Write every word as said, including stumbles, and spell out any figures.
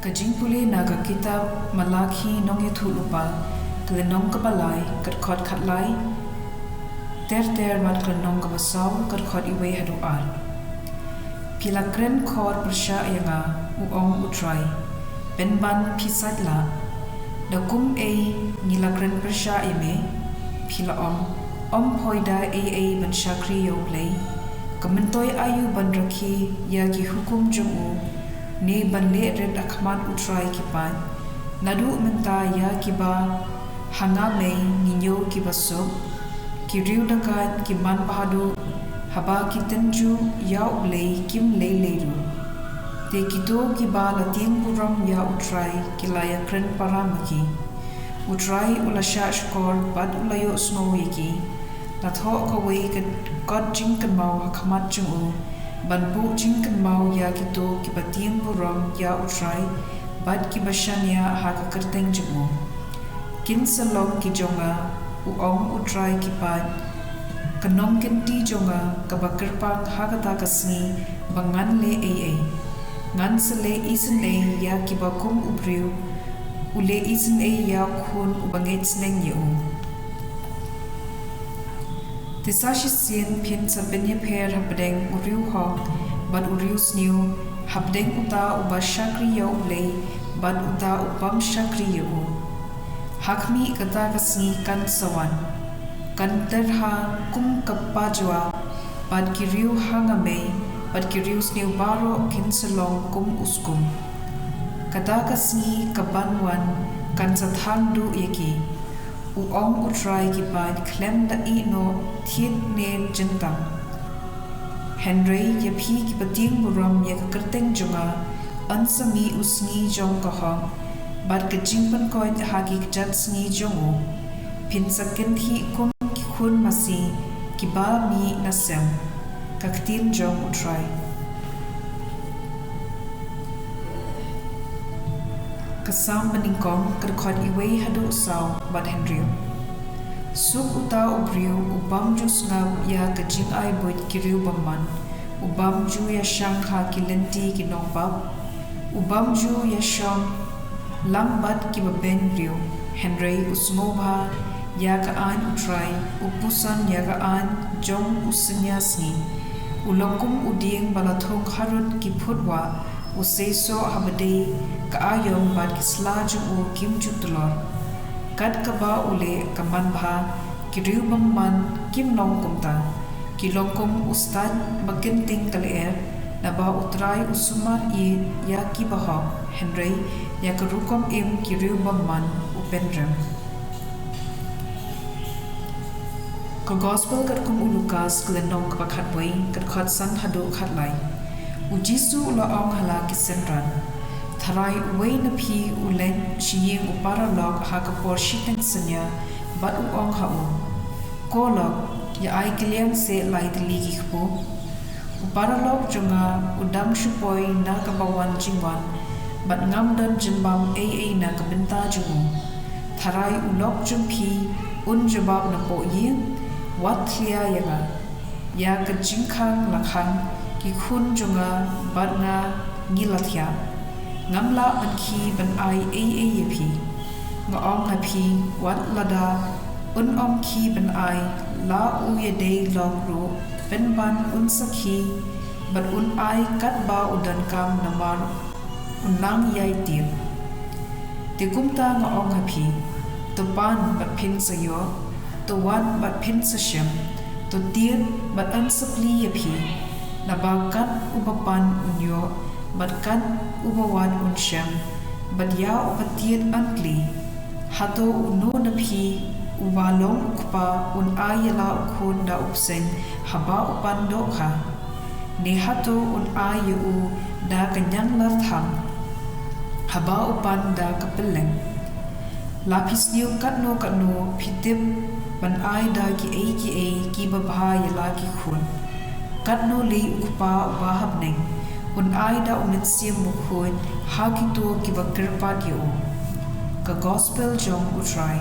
Ka jingpule na ka kitab Malakhi nongïathuhlypa, ka lynnong kaba lai, ka dkhot khatlai ter ter bad ka lynnong kaba saw, ka dkhot iwei haduh ar. Phi la kren khor pyrshah ïa nga, u ong U Trai, pynban phi sait lah. Da kumei ngi la kren pyrshah ïa me? Phi la ong, ym poi da ei ei ban shakri ïa U Blei. Ka myntoi aïu ban rakhe ïa ki hukum jong u, ne ban leh rit ha khmat U Trai ki paid? Naduh mynta ïa kiba ha nga mei ngi ñiew kiba suk, ki riew dakaid, ki man bhaduh, haba ki tynjuh ïa U Blei kim lei lei ruh. Te kito kiba la tieng burom ïa U Trai ki la ïakren para ma ki. U Trai u la shah shkor bad u la ïohsngew ïa ki. La thoh kawei ka kot jingkynmaw ha khmat jong u, ban buh jingkynmaw ïa kito kiba tieng burom ïa U Trai bad kiba shaniah ha ka kyrteng jong u. Kin sa long ki jong nga, u ong U Trai ki paid, ka nongkynti jong nga kaba kyrpang ha kata ka sngi ba ngan leh ei ei. Ngan sa leh isynei ïa kiba kum u briew u leh isynei ïa u khun uba ngeit sneng ïa u. Te sa shisien phin sa pynïapher hapdeng u riewhok bad u riewsniew, hapdeng uta uba shakri ïa U Blei bad uta u bym shakri ïa u. Ha khmih, kata ka sngi kan sa wan, kan tyrha kum ka pajwa, bad ki riew ha nga mei bad ki riewsniew baroh kin sa long kum u skum. Kata ka sngi kaban wan kan sa thang duh ïa ki, u ong U Trai ki paid, khlem da ïeh noh thied ne jyntang. Hynrei ïa phi kiba tieng burom ïa ka kyrteng jong nga, yn sa mih u sngi jong ka hok bad ka jingpynkoit ha ki kjat sngi jong u. Phin sa kynthih kum ki khun masi kiba mih na sem. Ka ktien jong U Trai. Ka Salm banyngkong, ka dkhot iwei haduh saw bad hynriew. Suk uta u briew u bym ju sngap ïa ka jingai buit ki riew bymman, u bym ju ïashang ha ki lynti ki nongpap, u bym ju ïashong lang bad kiba beiñ briew, hynrei u sngewbha ïa ka aiñ U Trai, u puson ïa ka aiñ jong u synñia sngi. U long kum u dieng ba la thung harud ki phut wah, u seisoh haba dei ka aïom bad ki sla jong u kim ju tlor. Kat kaba u leh ka manbha, ki riew bymman kim long kumta. Ki long kum u stad ba kynting ka lyer, naba U Trai u sumar ïa ki bahok, hynrei ïa ka rukom im ki riew bymman u pynrem. Ka Gospel katkum u Lukas, ka lynnong kaba khatwei, ka dkhot san haduh khatlai. U Jisu u la ong ha la ki synran, tharai uwei na phi u leit sha ïing u paralok ha ka por shiteng synñia bad u ong ha u, ko lok, ïa ai kylliang seh lai tylli ki kpu. U paralok jong nga u dang shu poi na kaba wan jingwan, bad ngam don jingbam ei ei na ka bynta jong u. Tharai u lok jong phi un jubab napoh ïing, wat khlieh ïa nga. Ïa ka jingkhang la khang, ki khun jong nga bad nga ngi la thiah. Ngam lah ban khie ban ai ei ei ïa phi. Nga ong ha phi, wat lada un ym khie ban ai, la u ïadei lok ruh, pynban un sa khie bad un ai katba u donkam namar u nang ïai tied. Te kumta nga ong ha phi, to pan bad phin sa ïoh, to wad bad phin sa shem, to tied bad yn sa plie ïa phi. Naba kat uba pan un ïoh, bad kat uba wad un shem, bad ïa uba tied yn plie. Hato uno na phi uba long u kpa un ai ïa la u khun da u bseiñ haba u pan dohkha? Ne hato un ai ïa u da ka ñianglartham haba u pan da ka pylleng? La phi sniew katno katno phi tip ban ai da kiei kiei kiba bha ïa la ki khun, katno lei u Kpa uba ha bneng un ai da U Mynsiem Bakhuid ha kito kiba kyrpad ïa u. Ka Gospel jong U Trai.